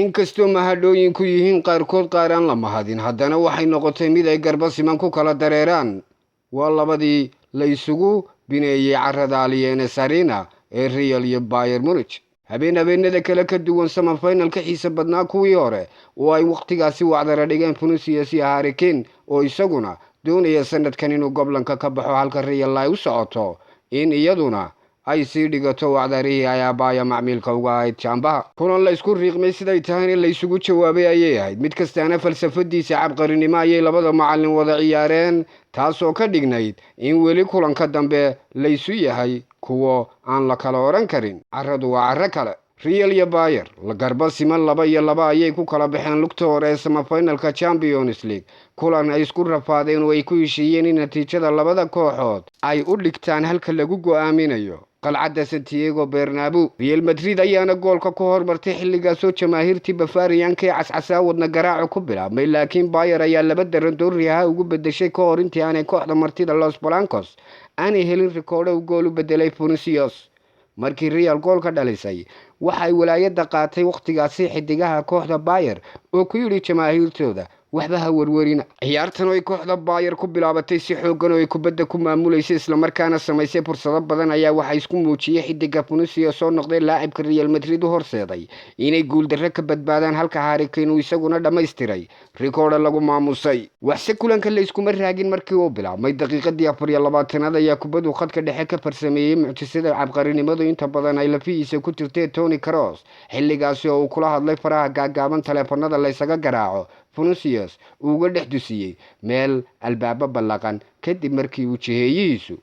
Inkastoo mahadhooyinku yihiin qaarkood qaar aan la mahadin, haddana waxay noqotay mid ay garba siman ku kala dareeraan. Waa labadii la isugu bineeyey carrada Allianz Arena ee Real iyo Bayern Munich. Habeen habeenada kale ka duwan, semifinal ka xiisa badnaa kuwii hore oo ay wakhtigaasi wacdara dhigeen Vinicius iyo Harry Kane, oo isaguna doonaya sanadkan inuu goblanka ka baxo, halka Real ay u socoto in iyaduna ay sii dhigato wacdarihii ay abaaya macmiilka uga ahayd jaambaha. Kulan la isku riiqmay, siday tahayna la isugu jawaabay ayay ahayd. Mid kastaana falsafadiisa cabqarinimo ayay labada macallin wada ciyaareen, taasoo ka dhignayd in weli kulanka dambe laysu yahay kuwo aan la kala odhan karin carradu waa carro kale. Real iyo Bayern garba siman 2-2 ayay ku kala baxeen lugta hore ee semifinalka Champions League, kulan ay isku rafaadeen oo ay ku heshiiyeen in natiijada labada kooxood ay u dhigtaan halka lagu go'aaminayo, qalcadda Santiago Bernabeu. Real Madrid ayaana goolka ku hormartay, xilligaasoo jamaahiirtii Bavarianka ee cascasaa wadna garaacu ku bilaabmay, laakiin Bayern ayaa laba daran dooriyaha ugu bedeshay ka hor intii aanay kooxda martida Los Blancos aanay helin rikoodho u gool u bedelay Vinicius. Markii Real gool ka dhalisay, waxay walaayadda qaatay wakhtigaasi xidigaha kooxda Bayern oo ku yidhi jamaahiirtooda: "Waxba ha warwarina." Ciyaartan oo ay kooxda Bayern ku bilaabatay si xooggan oo ay kubadda ku maamuleysay, islamarkaana samaysay fursado badan, ayaa waxaa isku muujiyey xidiga Vinicius soo noqday laacibka Real Madrid u horseeday inay guuldarro ka badbaadaan, halka Harry Kane uu isaguna dhammaystiray rikoodha lagu maamusay. Waxse kulanka la iskuma raagin. Markii uu bilaabmay daqiiqadii 24aad ayaa kubaddu khadka dhexe ka farsameeyey mucjisada cabqarinimadu inta badan ay lafihiisa ku jirtay, Toni Kroos, xilligaasi oo uu kula hadlay faraha gaagaaban taleefanada laysaga garaaco. Vinicius uu uga dhex dusiyey meel albaabo ballaqan, kadib markii uu jiheeyihiisu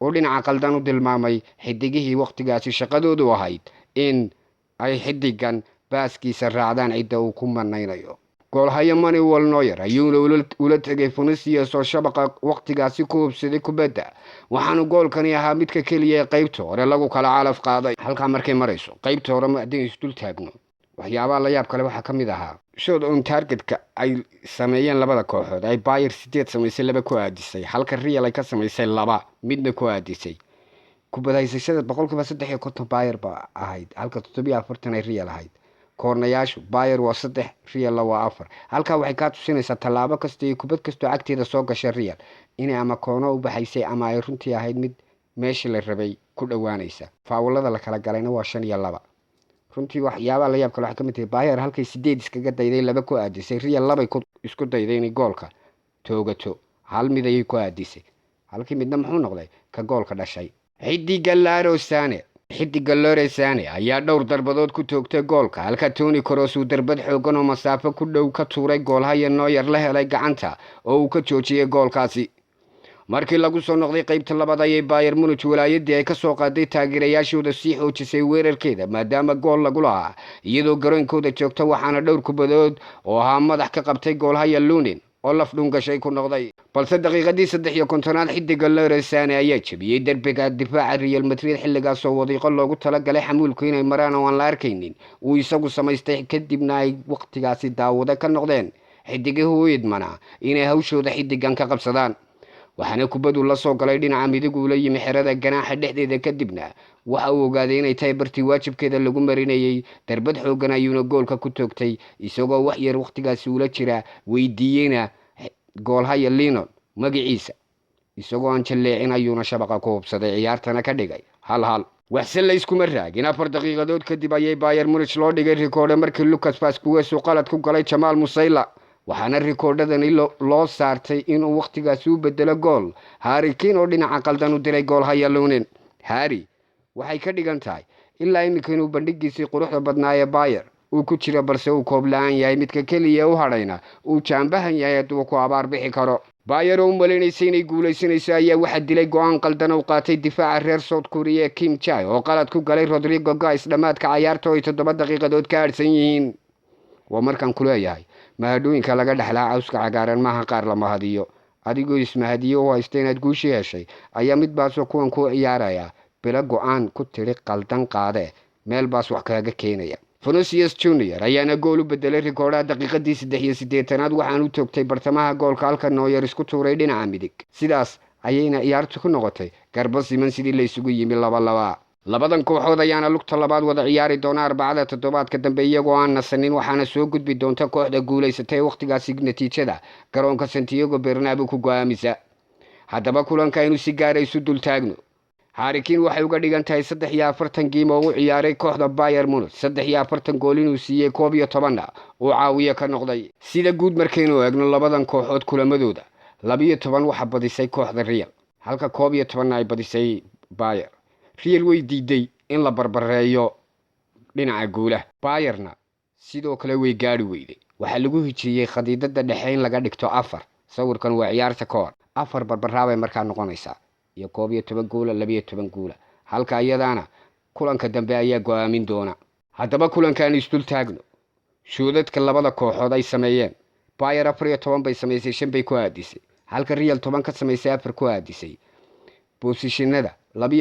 uu dhinaca qaldan u tilmaamay xidigihii wakhtigaasi shaqadoodu ahayd in ay xidigan baaskiisa raacdaan cidda uu ku manaynayo. Goolhayo Manuel Neuer ayuuna ula tegay Vinicius oo shabaqa wakhtigaasi ku hubsaday kubadda, waxaanu goolkani ahaa midka keliya ee qaybta hore lagu kala calaf qaaday. Halkaa markay marayso qaybta hore, haddaynu isdul taagno waxyaabaha la yaab kale, waxaa ka mid ahaa shot on targetka ay sameeyeen labada kooxood. Ay Bayern sideed samaysay, laba ku aadisay, halka Real ay ka samaysay laba, midna ku aadisay. Kubad haysashada 53% Bayern ba ahayd, halka 47 ay Real ahayd. Koornayaashu Bayern waa saddex, Realna waa afar. Halkaa waxay kaa tusinaysaa tallaabo kasta iyo kubad kastoo cagteeda soo gasha Real inay ama koono u baxaysay ama ay runtii ahayd mid meeshii la rabay ku dhowaanaysa. Faawalada la kala galayna waa 5-2. Runtii waxyaabaha la yaab kale waxay ka mid tahay Bayern halkay sideed iskaga dayday, laba ku aadisay, Real labay ku isku dayday inay goolka toogato, hal mid ayay ku aadisay. Halkii midna muxuu noqday? Ka goolka dhashay. Xidiga Leroy Sane ayaa dhowr darbadood ku toogtay goolka, halka Toni Kroos uu darbad xoogan oo masaafo ku dhow ka tuuray goolhaya Neuer la helay gacanta oo uu ka joojiyey goolkaasi. Markii lagu soo noqday qaybta labaad ayay Bayern Munich walaayadii ay kasoo qaaday taageerayaashooda sii xoojisay weerarkeeda, maadaama gool lagu lahaa iyadoo garoonkooda joogta, waxaana dhowr kubadood oo ahaa madax ka qabtay goolhaya Lunin oo laf dhungashay ku noqday. Balse daqiiqadii 53aad xidiga Leroy Sane ayaa jebiyey derbiga difaaca Real Madrid, xilligaasoo wadiiqo loogu talagalay xamuulku inay maraan oo aan la arkaynin uu isagu samaystay, kadibna ay wakhtigaasi daawado ka noqdeen xidigihii u idmanaa inay hawshooda xidigan ka qabsadaan. Waxaana kubadu la soo galay dhinaca midig, ula yimi xerada ganaaxa dhexdeeda, kadibna waxa uu ogaaday inay tahay bartii waajibkeeda lagu marinayey. Darbad xoogan ayuuna goolka ku toogtay, isagoo wax yar wakhtigaasi ula jira, weydiiyeyna goolhaya Linon magaciisa. Isagoo aan jalleecin ayuuna shabaqa ku hubsaday, ciyaartana ka dhigay 1-1. Waxse layskuma raagin. 4 daqiiqadood kadib ayay Bayern Munich loo dhigay rikoodhe markii Lucas Vazquez uu qalad ku galay Jamal Musiala, waxaana rikoodhadani loo saartay inuu wakhtigaasi u bedelo gool Harry Kane oo dhinaca qaldan u diray goolhaya Lunin. Harry waxay ka dhigan tahay ilaa iminka inuu bandhigiisii quruxda badnaa ee Bayern uu ku jiro, balse uu koob la-aan yahay, midka keliya u hadhayna uu jaambahan yahay hadduu ku abaar bixi karo. Bayern oo u malinaysay inay guulaysanayso ayaa waxaa dilay go-aan qaldan u qaatay difaaca reer South Korea Kim Jai oo qalad ku galay Rodrygo Goes dhammaadka cayaarta oo ay 7 daqiiqadood ka hadhsan yihiin. Waa markaan kuleeyahay mahadhooyinka laga dhexlaa cawska cagaaran maaha qaar la mahadiyo. Adigoo ismahadiyo u haysta inaad guushii heshay ayaa mid baasoo kuwan kuu ciyaaraya bilo go-aan ku tidhi qaldan qaadee meel baas wax kaaga keenaya. Vinicius Junior ayaana gool u bedelay rikoodhaha daqiiqadii 83aad, waxaan u toogtay bartamaha goolka, halka Neuer isku tuuray dhinaca midig. Sidaas ayayna ciyaartu ku noqotay garbo siman sidii laysugu yimi, 2-2. Labadan kooxood ayaana lugta labaad wada ciyaari doona Arbacada toddobaadka dambe, iyagoo aan nasanin, waxaana soo gudbi doonta kooxda guulaysatay wakhtigaasi natiijada garoonka Santiago Bernabo ku go-aamisa. Haddaba kulanka aynu si gaara isu dultaagno. Harry Kane waxay uga dhigan tahay 43 game oo u ciyaaray kooxda Bayern Munich, 43 gool inuu siiyey, 11-na uu caawiye ka noqday. Sida guud markaynu eegno labadan kooxood kulamadooda, 12 waxaa badisay kooxda Real, halka 11-na ay badisay Bayer. Real way diiday in la barbareeyo dhinaca guulaha, Bayerna sidoo kale way gaari weyday. Waxaa lagu hijiyey khadiidada dhexe in laga dhigto afar. Sawirkan waa ciyaarta ka hor. Afar barbaraabay markaa noqonaysaa iyo 11 guula, 12 guula, halka iyadaana kulanka dambe ayaa go-aamin doona. Haddaba kulankaan isdul taagno shoodadka labada kooxood ay sameeyeen. Bayer 14 bay samaysay, shan bay ku aadisay, halka Real 10 ka samaysay, afar ku aadisay. Possessionada 52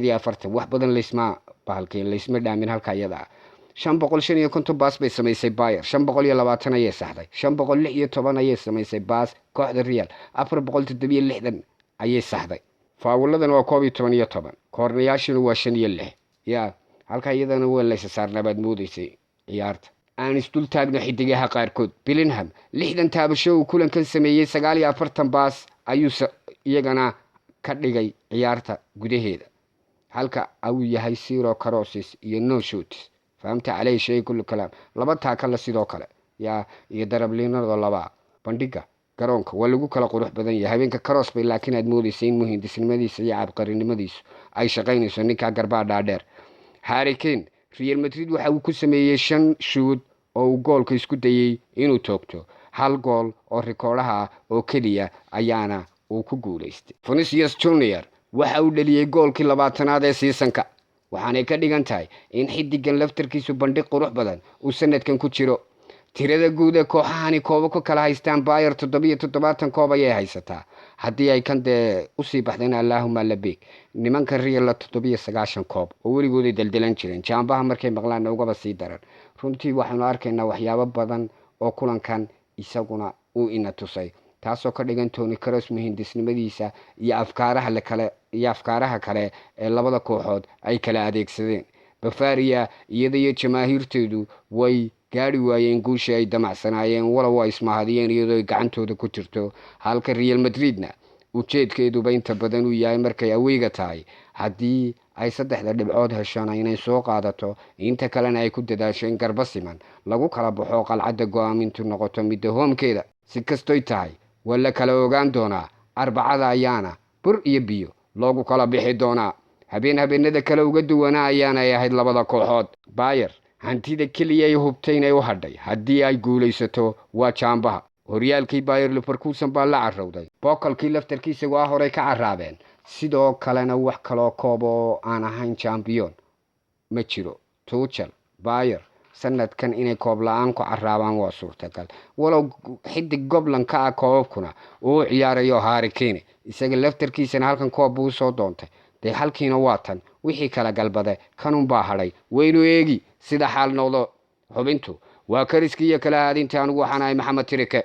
iyo 48, wax badan laysma bahalkeen, laysma dhaamin halka iyada ah. 555 pass bay samaysay Bayer, 520 ayay saxday. 516 ayay samaysay pass kooxda Real, 467 ayay saxday. Faawuladan waa 11 iyo 10, koornayaashuna waa shan iyo lix. Ya halka iyadana waa laysa saarnaa baad moodeysay ciyaarta. Aan isdul taagno xidigaha qaarkood. Bellingham 60 taabasho uu kulankan sameeyey, 49 pass ayuu iyagana ka dhigay ciyaarta gudaheeda, halka uu yahay zero crosses iyo no shots. Fahamta caleyhi shay kullu kalaam. Laba tackle sidoo kale yaa iyo darabliinado labaa. Bandhiga garoonka waa lagu kala qurux badan yahay habeenka. Kroos bay laakiin aad moodeysa in muhindisnimadiisa iyo cabqarinimadiisu ay shaqaynayso, ninkaa garbaa dhaadheer. Harry Kane Real Madrid waxa uu ku sameeyey shan shoot oo uu goolka isku dayey inuu toogto, hal gool oo rikoodhaha ah oo keliya ayaana uu ku guulaystay. Vinicius Junior waxa uu dhaliyey goolkii 20aad ee seasonka, waxaanay ka dhigan tahay in xidigan laftarkiisu bandhig qurux badan uu sanadkan ku jiro. Tirada guud ee kooxahani koobo ku kala haystaan, Bayer 77 koob ayay haysataa, haddii ay kan dee usii baxdeen allaahuma labeyk. Nimanka Real 97 koob oo weligooday daldalan jireen, jaambaha markay maqlaanna ugaba sii daran. Runtii waxaanu arkaynaa waxyaabo badan oo kulankan isaguna uu ina tusay, taasoo ka dhigan Toni Kroos muhindisnimadiisa iyo afkaaraha kale iyo afkaaraha kale ee labada kooxood ay kala adeegsadeen. Bavaria iyada iyo jamaahiirteedu way gaari waayeen guushii ay damacsanaayeen, walow ay ismahadiyeen iyadoo ay gacantooda ku jirto, halka Real Madridna ujeedkeeduba inta badan uu yahay markay aweyga tahay haddii ay saddexda dhibcood heshona inay soo qaadato, inta kalena ay ku dadaasho in garba siman lagu kala baxo, qalcadda go-aamintu noqoto midda homekeeda. Si kastoy tahay, waa la kala ogaan doonaa. Arbacada ayaana bur iyo biyo loogu kala bixi doonaa. Habeen habeenada kale uga duwanaa ayaanay ahayd labada kooxood. Bayer hantida keliya ay hubtay inay u hadhay haddii ay guulaysato waa jaambaha horyaalkii. Bayer Leverkusen baa la carowday, Pokalkii laftarkiisa waa horey ka caraabeen, sidoo kalena wax kaloo koob oo aan ahayn champion ma jiro. Tuchel Bayer sanadkan inay koob la-aan ku caraabaan waa suurtagal, walow xidig goblanka ah koobabkuna uu ciyaarayo Harry Kane. Isaga laftarkiisana halkan koob buu usoo doontay, dee halkiina waa tan wixii kala galbade kanunbaa hadhay. Waynu eegi sida xaal noqdo. Xubintu waa kariski iyo kala haadinta. Anigu waxaan ahay Maxamed Tirike.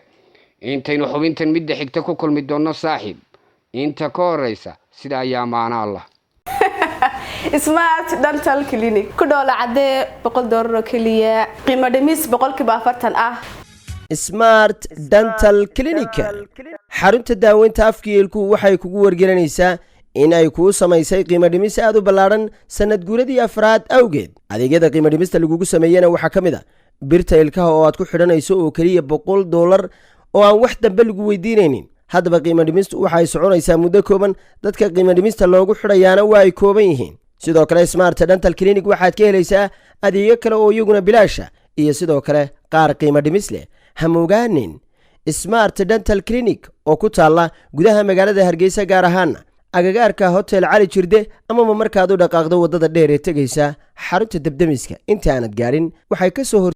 Intaynu xubintan midda xigta ku kulmi doonno, saaxiib, inta ka horeysa sida ayaa maana Allah. Smart Dental Clinic ku dhoola cadee, $1 oo keliya, qiimo dhimis 40% ah. Smart Dental Clinic, xarunta daaweynta afka iyo ilkuhu, waxay kugu wargelinaysaa in ay kuu samaysay qiimo dhimis aad u ballaadhan sannad guuradii afraad awgeed. Adeegyada qiimo dhimista lagugu sameeyena waxaa ka mid a birta ilkaha oo aad ku xidhanayso oo keliya $100 oo aan wax dambe lagu weydiinaynin. Haddaba qiimo dhimistu waxay soconaysaa muddo kooban, dadka qiimo dhimista loogu xidhayaana waa ay kooban yihiin. Sidoo kale Smart Dental Clinic waxaad ka helaysaa adeegyo kale oo iyaguna bilaasha iyo sidoo kale qaar qiimo dhimis leh. Hamogaanin Smart Dental Clinic oo ku taalla gudaha magaalada Hargeysa, gaar ahaana agagaarka Hotel Cali Jirde, amaba markaad u dhaqaaqdo waddada dheer ee tegaysa xarunta debdemiska inta aanad gaadhin waxay ka soo hor